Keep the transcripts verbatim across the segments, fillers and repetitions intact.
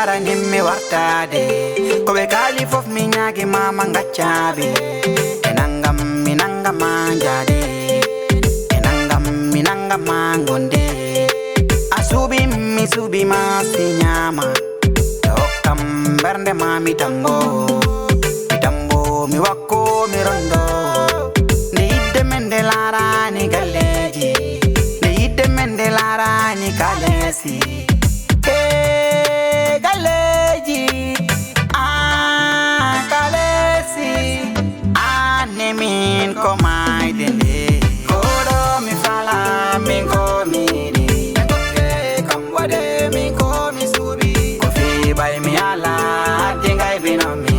Aranin mi wartaade, ko ɓe kaali fof mi ñaagi ma ma ngaccaɓe. E nangam mi nangama njaade, e nangam mi nangama ngonde. A suuɓi mi suuɓi ma si ñaama, ɓe hokkam mbernde ma mi tambo. Mi tambo mi wakko mi rondo. Nde yidde men nde laarani galleeji, nde yidde men nde laarani kaleesi. E galleeji, aan kaleesi, aan ne min ko maayde nde. Koɗo mi fala, min ko mi yiɗi. Ɓe kokke kam waɗe, min ko mi suuɓi. Ko fii ɓay mi ala, addi ngay bino mi.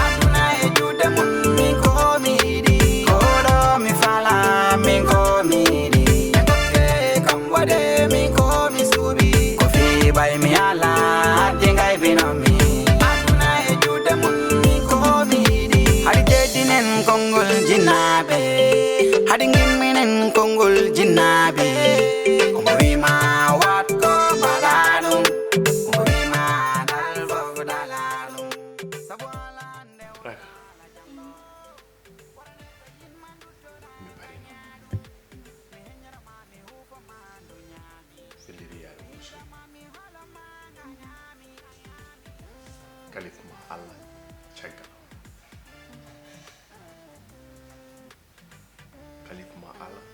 Aduna e juuɗe mun, min ko mi yiɗi. Koɗo mi fala, min ko mi yiɗi. Ɓe kokke kam waɗe, min ko mi suuɓi. Ko fii ɓay mi ala, addi ngay bino mi. Aduna e juuɗe mun, min ko mi yiɗi. Hari jeddinen konngol jinnaaɓe. Hari ngimminen konngol jinnaaɓe. Ko mo wi ma waɗ ko mbaɗa ɗum. Ko mo wi ma dal fof dala ɗum. Sabu ala nde Raka. Mi barino. Felliri yaade Wuro Sogi. Kalif ma Allah caggal am. Kalif ma Allah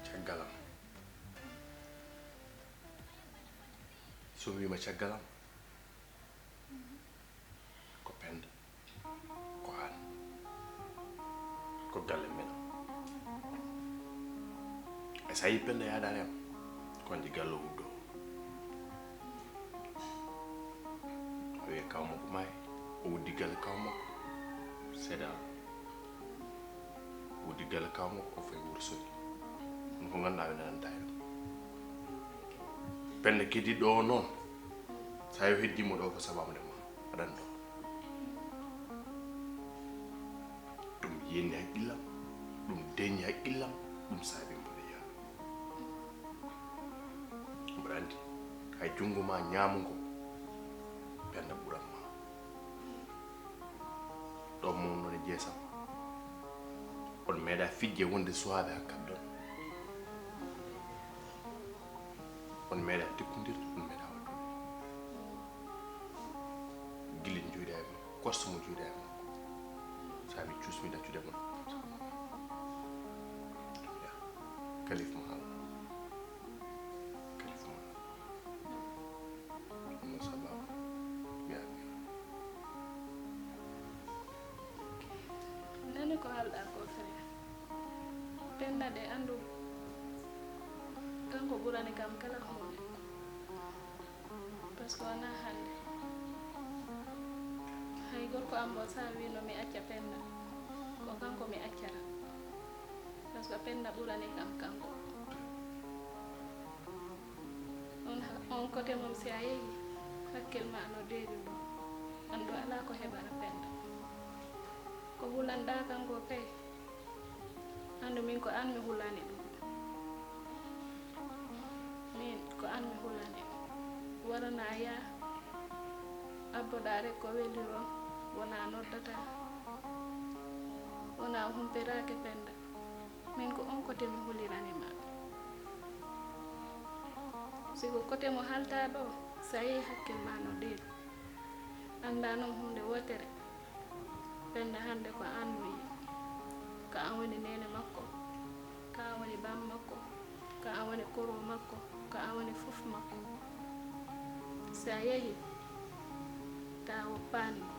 caggal am. So mi wiima caggal am, ko Penda, ko aan, ko galle men. E so a yii Penda yaadaani am, ko wonde galle o uddoo. O wiya kaw makko maayi, o uddi galle kaw makko, seeɗa o uddi galle kaw makko, o fayi Wuro Sogi. Ɗum ko ngannduɗaa ɓe nananta e ɗum. Penda kedi ɗo o noon, so a yo heddiima ɗo ko sababu nde ma aɗa anndi ɗo. Ɗum yenni haqqillam, ɗum deñi haqqillam, ɗum saabi mboɗo yaha. Mboɗo anndi hay junngo ma ñaamo ngo, Penda ɓuran ma. Ɗo mawnoɗon e jeesam, on meeɗa fijje wonde suwaaɓe hakkat ɗon. On meeɗa tikkondirde, on meeɗa waɗdude. Gila en jooɗi e makko, korsa mo jooɗi e makko. Saabi cuusmi ɗaccude mon. Ya, kalif mo Allah. Kalif mo Allah. Ɗum no sababu. Ya, ya. Nani ko haalɗaa ko, frère. Penda de, anndu, kanko ɓurani kam kala huunde. Parce que wonaa hannde. Hay gorko am o, so a wiino mi acca Penda, ko kanko mi accata. Parce que Penda ɓurani kam kanko. On, on côté mum, si a yehi, hakkil ma no deeƴi ɗum. Anndu alaa ko heɓata Penda. Ko hulanɗaa kanko kay, anndu min ko aan mi hulani ɗum. Min ko aan mi hulani. Warana yaa, abboɗaa rek ko weliron, wonaa noddataa, wonaa humpetaake Penda. Min ko on côté mi hulirani ma. Si ko côté mo haaltaa ɗo, so a yehi hakkil ma no deeƴi. Anndaa noon huunde wootere. Penda hannde ko aan mo yiɗi. Ko aan woni neene makko, ko aan woni baam makko, ko aan woni koro makko, ko aan woni fof makko. Si a yehi, taa woppaani mo.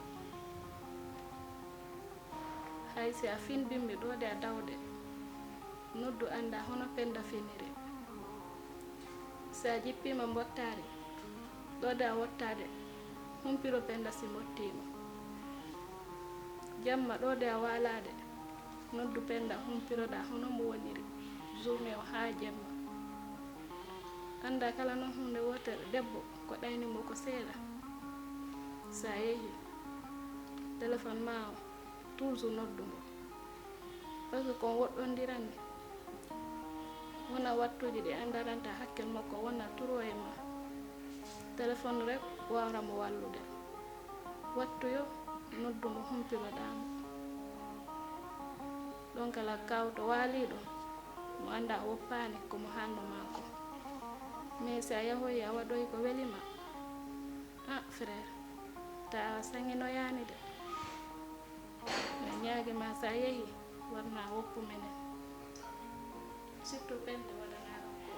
Hay si a finbimmi ɗo de a dawde, noddu annda hono Penda finiri. Si a jippiima mbottaari, ɗo de a wottaade, humpiro Penda si mbottiima. Jamma ɗo de a waalaade, noddu Penda humpiroɗaa hono mo woniri, journée o haa jemma. Annda kala noon huunde wootere, debbo ko ɗayni mo ko seeɗa. Si a yehi, téléphone ma o, toujours noddu mo. Parce que ko on woɗɗondirani. Wona wattuuji ɗi a daranta hakkil makko, wona turo e ma. Téléphone rek Waawra mo wallude. Wattu yo, noddu mo, humpiloɗaa mo. Ɗon kala kawto waaliiɗo, mo anndaa a woppaani ko mo haalno maa ko. Mais si a yahoyi a waɗoyi ko weli ma, ah, frère, taa a saŋinoyaani de. Min ñaagi ma, so a yehi, war ma woppu minen. Surtout pente waɗanaa ɗum ko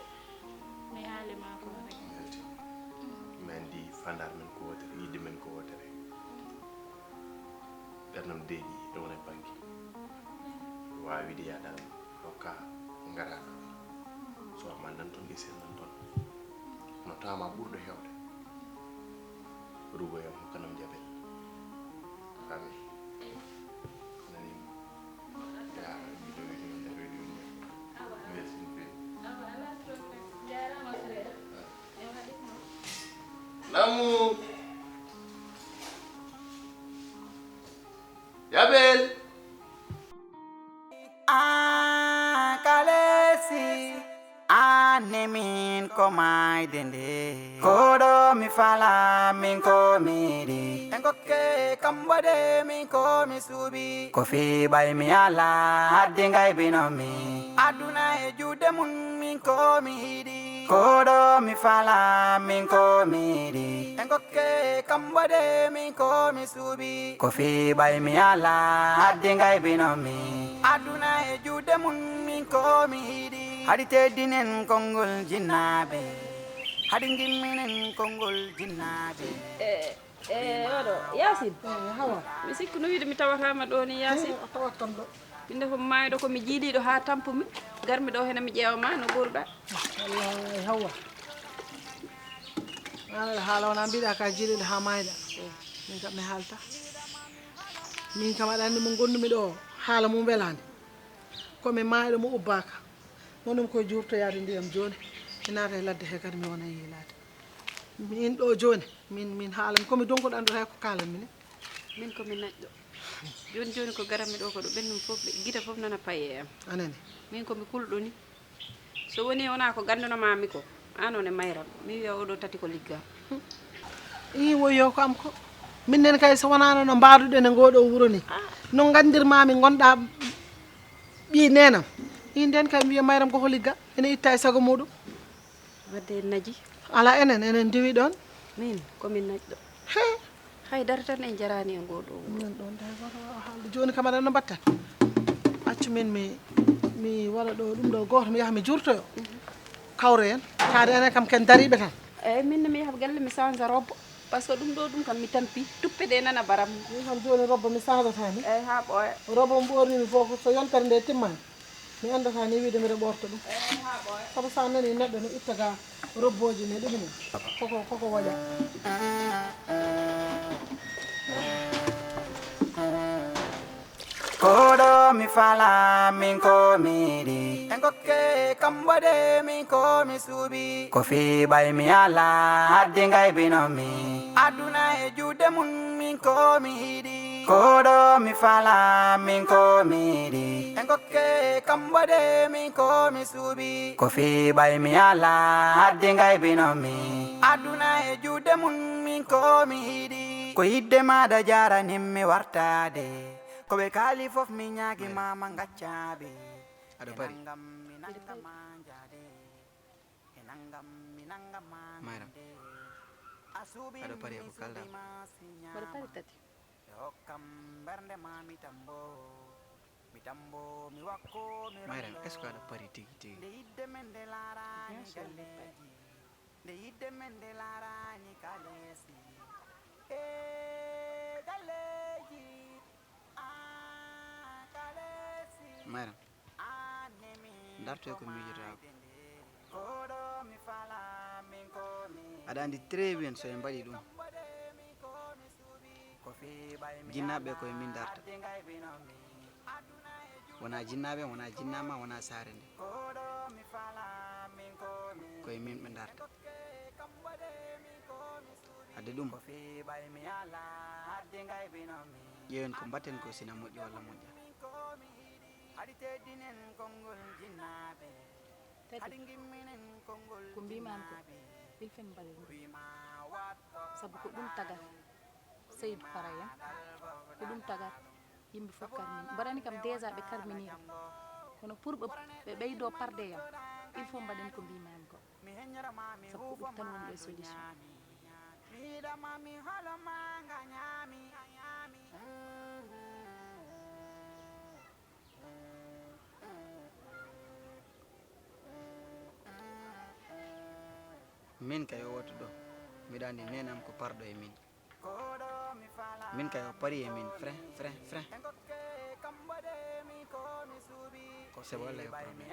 mi haali ma ko rek. Welti. Min anndi faandaare men ko wootere, yiɗde men ko wootere. Ɓernam deeƴi, ɗo wona e bannge. Waawi wiide yaadaram, hokka ngaraɗo. So amma nan toon, ɗi sen nan toon. Kono tawa ma ɓurɗo heewde. Rugo yam hokkanam jabel. Amin. Nani? Ya, mi ɗo wiɗo, mi ɗo wiɗo. Merci, mi ɗo wiɗo. Lamu. Jabel. Ah, Kalesi. Anne min ko maayde nde. Koɗo mi fala min ko mi yiɗi. En kokke kam waɗe min ko mi suuɓi. Ko fii ɓay mi ala haddi ngaybino mi. Aduna e juuɗe mun min ko mi yiɗi. Koɗo mi fala min ko mi yiɗi. En kokke kam waɗe min ko mi suuɓi. Ko fii ɓay mi ala haddi ngaybino mi. Aduna e juuɗe mun min ko mi yiɗi. Haɗi teddinen konngol jinnaaɓe. Haɗi ngimminen konngol jinnaaɓe. E, e, oɗo, Yaasin. Eh, Hawa. Mi sikku no wiide mi tawataama ɗo ni, Yaasin. Eh, a tawat kam ɗo. Min de ko maayɗo ko mi jiiɗiiɗo haa tampu mi. Garmi ɗo hena mi ƴeewa ma no goruɗa. Wallahi, Hawa. An aɗa haala wona mbiɗa ka jiiɗiiɗo haa maayɗa. Eh. Min kam mi haalta. Min kam aɗa anndi mo ngonndumi ɗo haala mum welaani. Ko mi maayɗo mo ubbaaka. Wonum koye juurtoyaade ndiyam jooni. Mi naata e ladde he kadi mi wona e yiilaade. Min ɗo jooni, min, min haalan ko mi donkuɗo anndude hay ko kaalan mi ni. Min ko mi naƴɗo. Jooni jooni ko garammi ɗo ko ɗo ɓennum fof, ɓe, gita fof nana paye e am. Anani. Min ko mi kulɗo ni. So woni wona ko ganndunoma mi ko, an on e Mayram, mi wiya oɗo tati ko ligga. Ii, woyo ko am ko. Min nen kay so wonano no mbaɗuɗen e ngoɗo wuro ni. Ah. No nganndirmami ngonɗa ɓi nenam. Ii, nden kay mi wiya Mayram ko holigga, ene itta e sago muɗum. Wadde en naji. Ala enen, enen ndiwi ɗon. Min, ko min naƴɗo. He. Haydara tan en jarani e ngoɗo wuro. Min ɗon de, goto wawa haalde. Joni kam aɗa no mbatten? Accu min mi, mi waɗa ɗo ɗum ɗo goto, mi yaha mi jurtoyo. Mhm. Kawre en. Taade enen kam ken dariɓe tan. Eyyi, min ne mi yaha galle mi change robe. Parce que ɗum ɗo ɗum kam mi tampi. Tuppe ɗe nana baram. Min kam joni robe mi change tani. Eyyi, ha ɓooya. Robe mo ɓornimi fof ko so yontere nde timmani. Mi anndata ni wiide mbiɗa ɓorta ɗum. Sabu sa nani neɗɗo ne itta ga robbooji ne ɗum ne. Koko, koko woƴa. Koɗo mi fala min ko mi yiɗi. En kokke kam waɗe min ko mi suuɓi. Ko fii ɓay mi ala haddi ngaybino mi. Aduna e juuɗe mun min ko mi yiɗi. Koɗo mi fala min ko mi yiɗi. En kokke kam waɗe min ko mi suuɓi. Ko fii ɓay mi ala haddi ngaybino mi. Aduna e juuɗe mun min ko mi yiɗi. Ko yidde maɗa jaranim mi wartade. Ko ɓe kaali fof mi ñaagi mama ngaccaɓe. Aɗa pari? Mayram, aɗa pari e ko kalɗa? Mbaɗa pari tati. Mayram, est-ce que aɗa pari tigi tigi? Bien sûr, mi pari. Mayram, dartoy ko miijotaako. Aɗa anndi très bien so en mbaɗi ɗum, jinnaaɓe ɓe koye min darta. Wona jinnaaɓe, wona jinnama, wona saare nde. Koye min ɓe darta. Adde ɗum, ƴeewen ko mbatten ko sina moƴƴi walla moƴƴa. Tati. Ko mbimi an ko, il faut mi mbaɗa ɗum. Sabu ko ɗum tagata Seydou para en, ko ɗum tagata yimɓe fof karmini. Mbaɗani kam déjà ɓe karmini kam. Kono pour ɓe, ɓe ɓeydo parde yam, il faut mbaɗen ko mbimami ko. Sabu ko ɗum tan woni ɗo e solution. Min kay o wattu ɗo, miɗa andi nenam ko parɗo e min. Min kay o pari e min, frein, frein, frein. Ko c'est bon, le problème.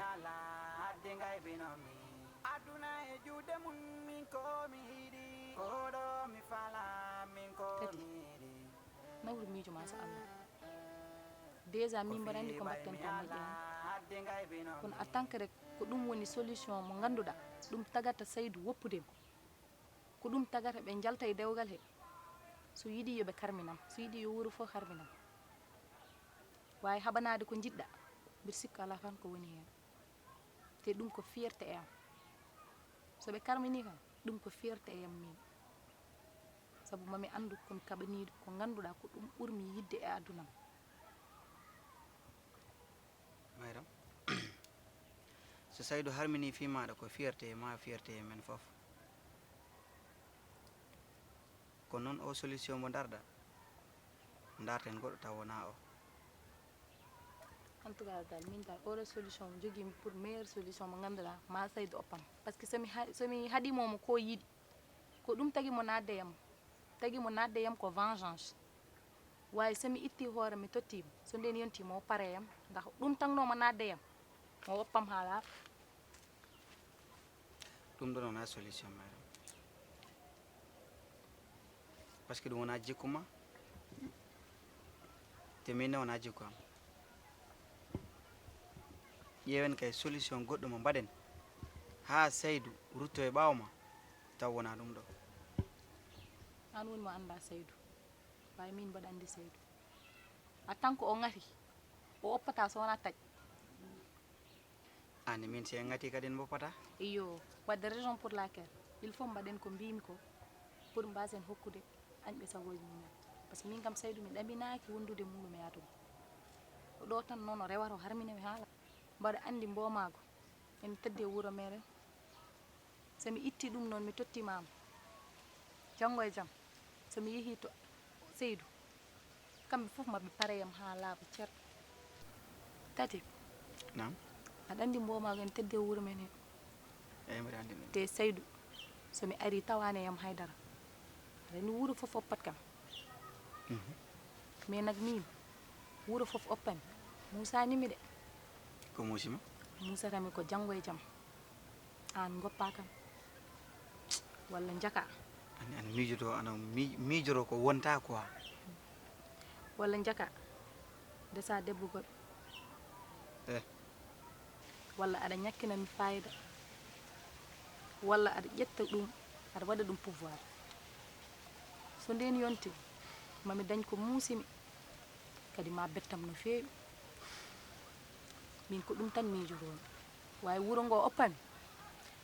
Tati, nawru miijo ma so Allah. Déjà min mbaɗa andi ko mbaɗten ko moƴƴani. Kono en tant que rek ko ɗum woni solution mo ngannduɗaa ɗum tagata Saydou woppudem. Ko ɗum tagata ɓe njalta e dewgal he. So yiɗi yo ɓe karminam, so yiɗi yo wuro fof harminam. Waawi haɓanaade ko njiɗɗaa, mbiɗa sikka alaa tan ko woni heen. Te ɗum ko fierté e am. So ɓe karminii kam, ɗum ko fierté e am min. Sabu mami anndu kon kaɓaniiɗo ko ngannduɗaa ko ɗum ɓurmi yiɗde e aduna am. Mayram, so Saydou harminii fii maaɗa ko fierté e maa, fierté e men fof. Ko noon o solution mo ndarɗaa, ndarten goɗɗo taw wonaa o. En tout cas dal min dal oɗo solution mo jogiimi pour meilleure solution mo ngannduɗaa ma Saydou oppan. Par ce que somi ha- somi haɗimo mo ko yiɗi, ko ɗum tagi mo naatde yam. Tagi mo naatde yam ko vengeance. Waawi somi itti hoore mi tottiimo, so ndeen yontii mo pare yam, ndax ɗum tagno mo naatde yam, mo woppam haa laaɓa. Ɗum ɗon wonaa solution, Mayram. Parce que ɗum wonaa jikku ma, te min ne wonaa jikku am. Ƴeewen kay solution goɗɗo mo mbaɗen haa Saydou rutto e ɓaawo ma, taw wonaa ɗum ɗo. Aan woni mo anndaa Saydou, waawi min mbaɗa anndi Saydou. A tan ko o ŋati, o oppataa so wonaa taƴ. Aan e min si en ŋatii kadi en mboppataa? Iyo, waɗde raison pour laquelle il faut mbaɗen ko mbiymi ko pour mbaasen hokkude añɓe sagooji mumen. Par ce que min kam Saydou mi ɗaminaaki wondude e muuɗum e aduna. Ko ɗo tan noon o rewata o harmina mi haala. Mbaɗa anndi mboomaagu ene teddi e wuro meeɗen. So mi itti ɗum noon mi tottiima mo, janngo e jam so mi yehii to Saydou, kamɓe fof maɓe pare yam haa laaɓa cer. Tati, Naam. Aɗa anndi mboomaagu ene teddi e wuro men hee. Eey, mbiɗa anndi ɗum. Te Saydou, so mi arii tawaani e yam hay dara, aɗa anndi wuro fof oppat kam. Mhm. Mais nak min wuro fof oppami, muusaani mi de. Ko muusi ma? Muusata mi ko janngo e jam. Aan ngoppaa kam walla njakaa. Aan, aan miijoto, ana mii- miijoto ko wontaa quoi. Walla njakaa ndesaa debbo goɗɗo. Eh. Walla aɗa ñakkina mi faayida. Walla aɗa ƴetta ɗum aɗa waɗa ɗum pouvoir. So ndeen yontii mami dañ ko muusimi. Kadi ma bettam no feewi. Min ko ɗum tan miijotoomi. Waawi wuro ngo oppami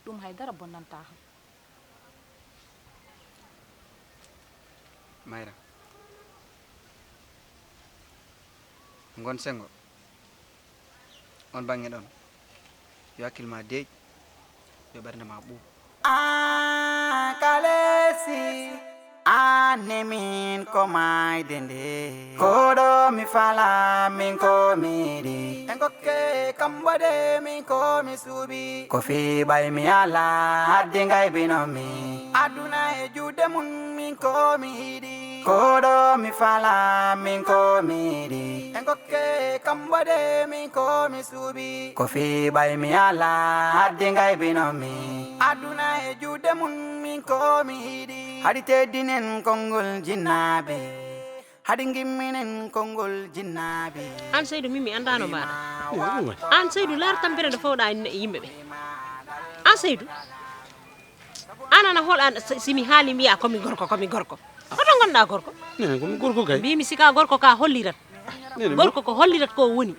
ɗum hay dara bonnantaa kam. Mayra, ngon senngo. On bannge ɗon yo hakkil ma deeƴ, yo ɓernde ma ɓuuɓ. Ah, Kalesi, an ne min ko maayde nde. Koɗo mi fala min ko mi yiɗi. En kokke kambo de min ko mi suuɓi. Ko fii ɓay mi ala haddi ngay bino mi. Aduna e juuɗe mun min ko mi yiɗi. Koɗo mi fala min ko mi yiɗi. En kokke kambo de min ko mi suuɓi. Ko fii ɓay mi ala haddi ngay bino mi. Aduna e juuɗe mun min ko mi yiɗi. Haɗi teddinen konngol jinnaaɓe. Haɗi ngimminen konngol jinnaaɓe. An Seydu, min mi anndaano mbaɗa. An Seydu, laar tampere nde fowɗa e yimɓe ɓe. An Seydu, an ana hol an, si mi haali mbiya komi gorko, komi gorko. Hoto ngonɗa gorko? Nene, komi gorko kay. Mbimi sika gorko ka hollirat. Nene, gorko ko hollirat ko woni.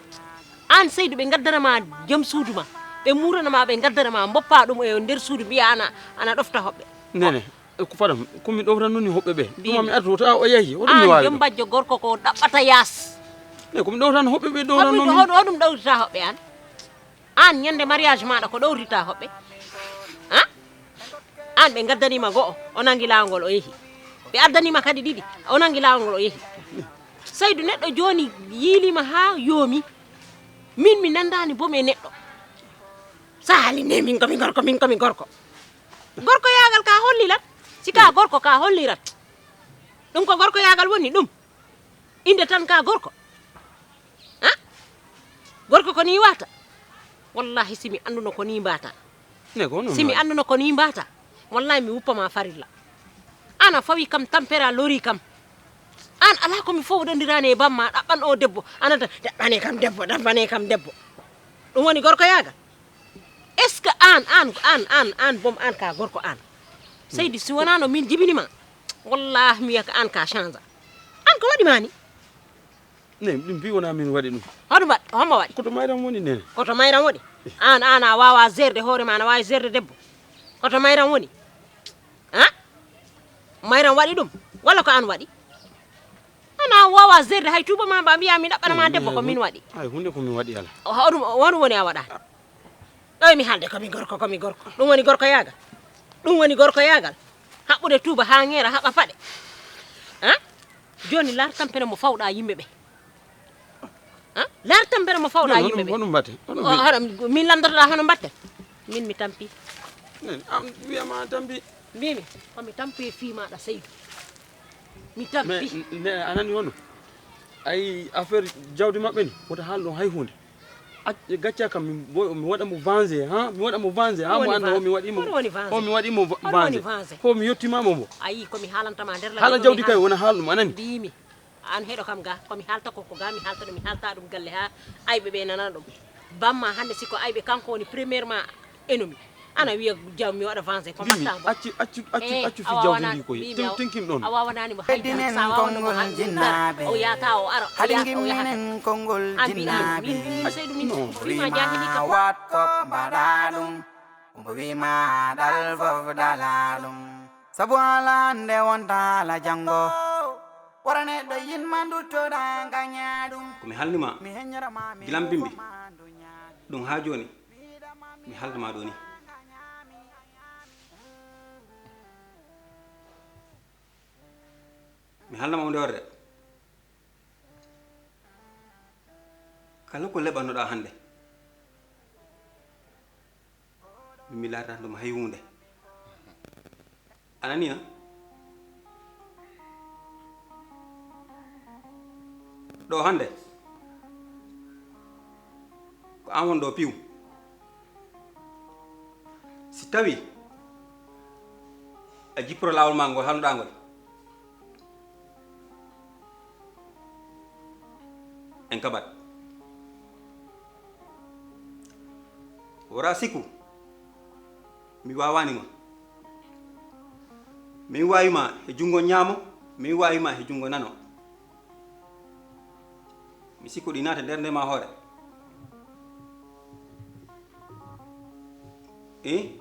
An Seydu, ɓe ngaddana ma joom suudu ma. Ɓe muurana ma, ɓe ngaddana ma, mboppa ɗum e nder suudu, mbiya ana, ana ɗofta hoɓɓe. Nene. E ko paɗam, ko mi ɗowtanno ni hoɓɓe ɓe. Tuma mi arto, ta o yahi, hoɗum mi waawi ɗum? Jombajjo gorko ko ɗaɓɓata yaas. Ne, ko mi ɗowtanno hoɓɓe ɓe, ɗowtanno mi. Hoɗum, hoɗum ɗowtata hoɓɓe an? An ñande mariage maɗa ko ɗowtita hoɓɓe? Ha? An ɓe gaddanima go'o, o nangi laawol ngol o yehi. Ɓe addanima kadi ɗiɗi, o nangi laawol ngol o yehi. Saydu neɗɗo joni yiilima ha yoomi. Min mi nandani boom e neɗɗo. Sa haali ne min komi gorko, min komi gorko. Gorko yaagal ka hollirat. Si ka gorko ka hollirat. Ɗum ko gorko yaagal woni ɗum. Inde tan ka gorko. Ha? Gorko ko ni wata. Wallahi si mi anduno ko ni mbata. Ne ko non. Si mi anduno ko ni mbata. Wallahi mi wuppa ma farilla. Ana fawi kam tampere a lori kam. An ala ko mi fowdondirani e bamma ɗaɓɓan o debbo. Anata ɗaɓɓane kam debbo, ɗaɓɓane kam debbo. Ɗum woni gorko yaagal. Est-ce que an, an, an, an, an boom an ka gorko an? Seydi si wonano min jibinima. Wallahi mi wiya ko an ka change. An ko waɗi ma ni? Ne, ɗum mbi wona min waɗi ɗum. Hoɗum waɗ-, hombo waɗi? Koto mayram woni nene. Koto mayram woni? An, an a wawa gerde hoore ma, ana wawi gerde debbo. Koto mayram woni? Ha? Mayram waɗi ɗum? Walla ko an waɗi? Ana wawa gerde hay tuuba ma mba mbiya mi ɗaɓɓana ma debbo ko min waɗi. Ay, hunde ko min waɗi ala. O, hoɗum, won woni a waɗani? Ɗo mi haalde ko mi gorko, ko mi gorko. Ɗum woni gorko yaagal. Ɗum woni gorko yaagal. Haɓɓude tuuba ha ŋeera, haɓa paɗe. Ha? Joni laar tampere mo fawɗa yimɓe ɓe. Ha? Laar tampere mo fawɗa yimɓe ɓe. Honum mbatte? Hono min landotoɗa hono mbatte? Min mi tampi. Wiyama tampi. Mbimi, ko mi tampi e fii maɗa Seydu. Mi tampi. Mais, ne, a nani hono? Ay, affaire jawdi maɓɓe ni, wota haal ɗon hay hunde. Ac-, gacca kam, mi wo-, mi waɗa mo venger, ha? Mi waɗa mo venger, ha? Mo anda o mi waɗi mo, o mi waɗi mo va-, venger. Ko mi yettima mo mo. Ayi, ko mi haalantama nder la. Haala jawdi kay, wona haal ɗum, a nani? Mbimi. An heɗo kam ga, ko mi haalta ko, ko ga mi haalta ɗum, mi haalta ɗum galle ha ayɓe ɓe nana ɗum. Bamma hande siko ayɓe kanko woni premièrement ennemi. Ana wiya jam mi waɗa venger ko mbatta mo. Accu, accu, accu, accu fi jawdi ndi koy. Tew tenkim ɗon. A wawanani mo hay dara. Sa wawanani mo hay dara. O yata o ara, o yata o yahata. An mbiɗa min, min Seydu min ko wima jahili kam. Wat ko mbaɗa ɗum. Ko wima dal fof dala ɗum. Sabu ala hande wonta ala janngo. Wara neɗɗo yinma duttoɗa gaña ɗum. Ko mi halnima gilam bimbi ɗum ha joni. Mi halnama ɗo ni. Mi halnama hunde warde. Kala ko leɓannoɗa hande. Mi laarata ɗum hay huunde. A nanii na? Ɗo hannde, ko aan woni ɗo piw. Si tawii a jipporo laawol maa ngol, halnuɗaa ngol, en kaɓat. Wora sikku, mi waawaani ma. Min waawi ma he junngo ñaamo, min waawi ma he junngo nano. Mi sikku ɗi naata nder nde ma hoore. Eh?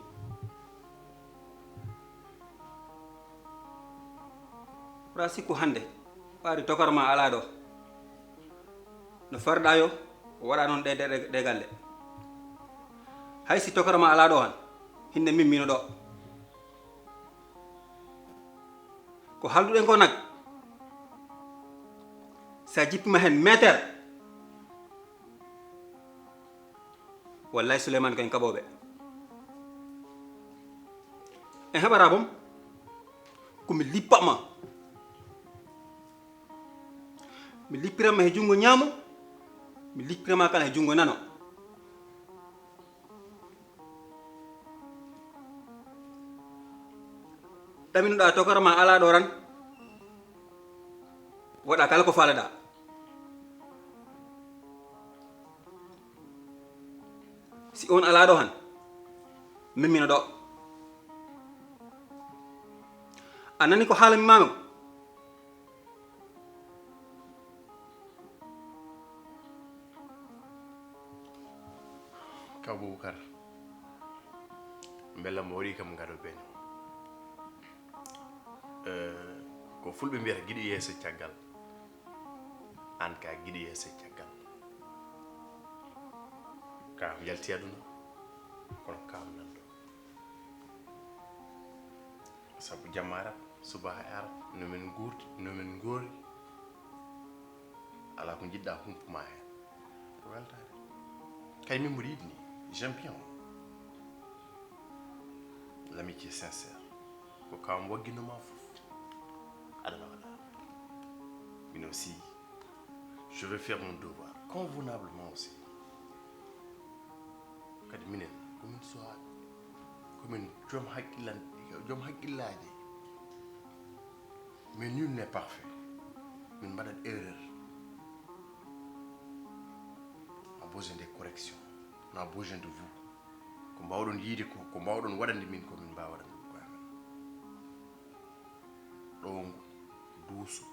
Wora sikku hannde, ɓaari tokar ma alaa ɗo. No farɗa yo, o waɗa noon ɗe, ɗe, ɗe, ɗe galle. Hay si tokar ma alaa ɗo han, hinde min mino ɗo. Ko halduɗen ko nag, sa jippima hen meeter, wallahi Souleymane ko en kaɓooɓe. En haɓara boom, ko mi lippa ma. Mi lippira ma he junngo ñaamo, mi lippira ma kala he junngo nano. Ɗaminoɗaa tokara ma alaa ɗo ran, waɗa kala ko faalaɗaa. Si on alaa ɗo han, min mino ɗo. A nani ko haalami ma mo? Kaw Bubakar, mbela mo waɗi kam ngaɗo beño. Eh, ko fulɓe mbiyata giɗo yeeso caggal. Aan ka giɗo yeeso caggal. Ka yalti aduna, kono ka nanɗo. Sabu jamma arat, subaka e arat, no men nguurdi, no men ngoori. Alaa ko njiɗɗa humpuma heen. Ko weltaare. Kay min mboɗo yiɗi ni, j'aime bien. L'amitié sincère. Ko kam wagginoma fof. Adana wala. Min aussi, je vais faire mon devoir convenablement aussi. Kadi minen, ko min suwaaɓe, ko min joom haqqillan-, joom haqqillaaji. Mais nul n'est parfait. Min mbaɗat erreur. On a besoin de correction. On a besoin de vous. Ko mbawɗon yiide ko, ko mbawɗon waɗande min ko, min mbaawa waɗande ɗum koye amen. Ɗowngu, duuso,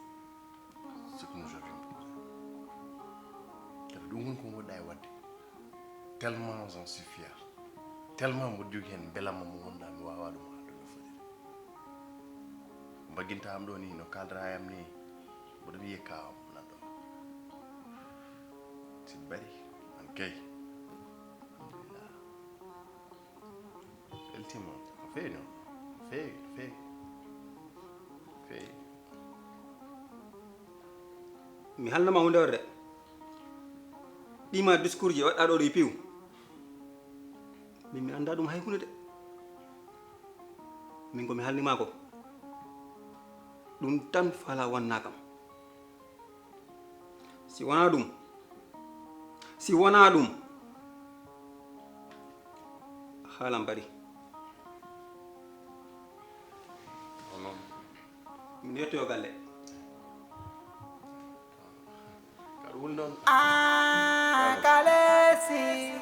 ce que nous avions proposé. Tawi ɗum woni ko ngonɗa e waɗde. Tellement j'en suis fier. Tellement mboɗo jogii heen mbelamma mo ngonɗa mi waawaa ɗum haalde no foti. Mbagginta am ɗo ni, no kaaldata e am ni, mboɗo wiye ka am nanɗo. Si bari, an kay. Alhamdulillah. Weltima, no feewi noon. No feewi, no feewi. No feewi. Mi halnama huunde wonde. Ɗima discours ji waɗɗa ɗo ɗi piw. Min mi annda ɗum hay huunde de. Min ko mi halnima ko. Ɗum tan fala wanna kam. Si wonaa ɗum, si wonaa ɗum, haalan bari. Min yettoyo galle. Ka ɗum woni noon. Ah, Kalesi.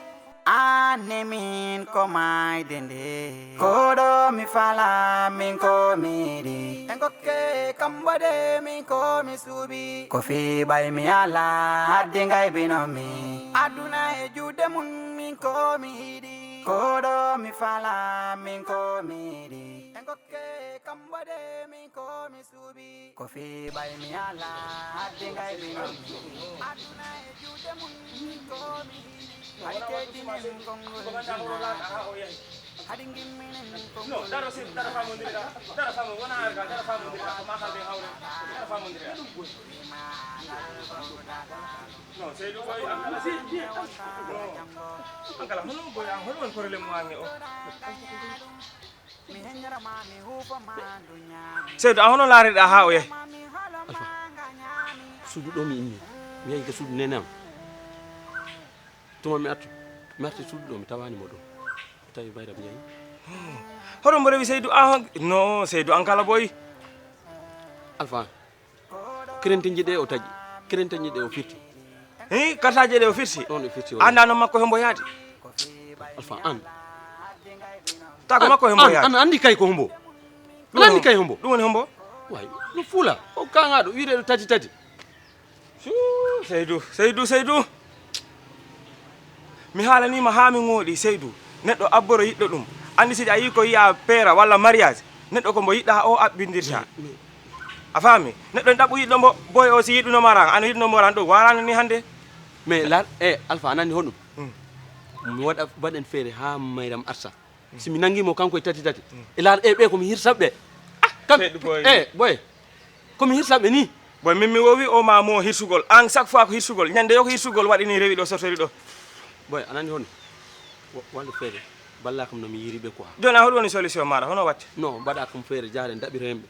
Aan ne min ko maayde nde. Ko ɗo mi fala min ko mi yiɗi. En kokke kam waɗe min ko mi suuɓi. Ko fii ɓay mi ala haddi ngaybino mi. Aduna e juuɗe mun min ko mi yiɗi. Ko ɗo mi fala min ko mi yiɗi. En kokke kam waɗe min ko mi suuɓi. Ko fii ɓay mi ala haddi ngaybino mi. Aduna e juuɗe mun min ko mi yiɗi. Hay teddinen konngol jamaare. Hadi ngimminen konngol jamaare. Dara famondire, dara famondire, wona arga, dara famondire, ko ma halde hawre, dara famondire. Non, Seydou Boy, an kala si, si. Non. An kala, hono Boy, an, hono woni problème mo ange o? Seydou, a hono laariɗa haa o yahi? Alfa, suudu ɗo mi inni, mi yahi ka suudu nene am. Tuma mi artu, mi arti suudu ɗo, mi tawani mo ɗo. Mi tawi Bayram yahi. Hoto mbo rewi Seydou, a hon-, no, Seydou, an kala boy. Alfa, kerenteji ɗe o taƴi, kerenteji ɗe o firti. Hi, kartaji ɗe o firti? Ɗon o firti, o. Anda no makko hombo yaadi? Alfa, an. Ta ko makko hombo yaadi? An andi kay ko hombo? An andi kay hombo? Ɗum woni hombo? Way, no fuula. O kaŋaaɗo, wiide ɗo tati tati. Suu, Seydou, Seydou, Seydou. Mi haalaniima haa mi ŋooɗi, Seydou. Neɗɗo abboro yiɗɗo ɗum. Anndi si a yii ko yiya peera walla mariage, neɗɗo ko mbo yiɗɗa o abbindirta. Mi, mi. A faami? Neɗɗo ne ɗaɓɓu yiɗɗo mbo, boy o si yiɗuno maran, ano yiɗuno maran ɗum, warano ni hannde. Mais laar, e, Alfa, a nani honɗum? Hmm. Mi waɗa, mbaɗen feere haa mayram arsa. Si mi nangi mo kanko e tati tati. Mm. E laar, e ɓe ko mi hirsaɓe. Ah, kam, Seydou boy. E, boy. Ko mi hirsaɓe ni. Boy, min mi wowi o ma mo hirsugol. An chaque fois ko hirsugol. Ñande yo ko hirsugol waɗi ni rewi ɗo, sortori ɗo. Boy, a nani hon? Wa-, wande feere. Balla kam no mi yiri ɓe quoi. Joni a hoɗum woni solution maɗa? Hono watte? Non, mbaɗa kam feere jaare ndaɓiren ɓe.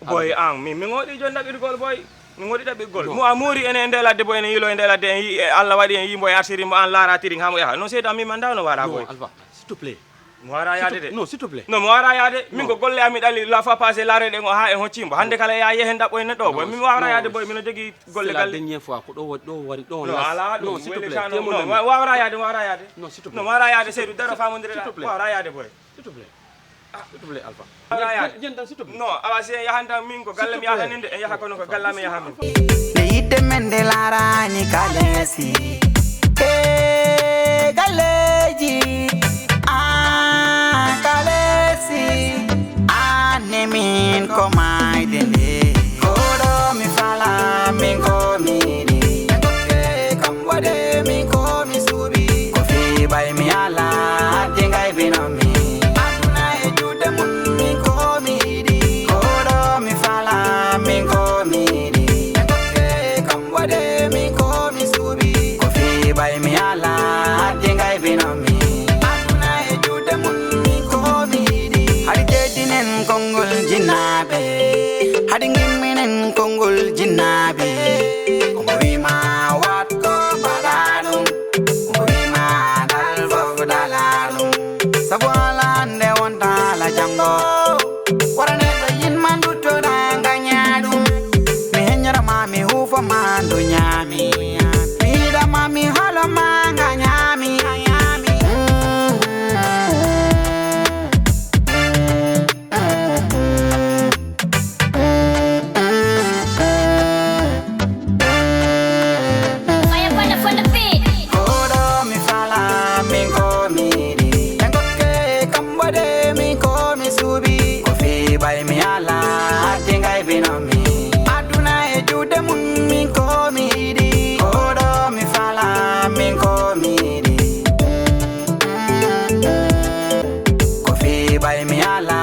Boy, an, mi, mi ngoɗi joni ɗaɓɓirgol, boy. Mi ngoɗi ɗaɓɓirgol. Non. Mo a moori ene e nde ladde, boy, ene yilo e nde ladde, en yi, e Allah waɗi en yi mbo e arsiri mbo, an laaratiri haa mo yaha. Non, Seydou, an mi manda no wara, boy. Non, Alpha, s'il te plaît. Mo wara yaade de. Non, s'il te plaît. Non, mo wara yaade. Min ko golle ami ɗali la fois passé laare ɗe ngo haa en hocci mbo. Hannde kala ya yehen ɗaɓɓo en ɗo, boy. Non, mi wara yaade, boy. Mino jogi golle galle. C'est la dernière fois ko ɗo wa-, ɗo wari ɗo. Non, ala ɗum. Non, s'il te plaît. Mo wara yaade, mo wara yaade. Non, s'il te plaît. No wara yaade, Seydou, daro famondire. S'il te plaît. Mo wara yaade, boy. S'il te plaît. Ah, s'il te plaît, Alpha. Wara yaade. Jen-, jen-, jen-, s'il te plaît. Non, awa si en yahan tan min ko galle mi yahaninde, en yaha kono ko galle mi yaha min. Nde yiɗde men nde laaraani Kalesi. E galleeji, ah, Kalesi. Aan ne min ko maa Bay mi ala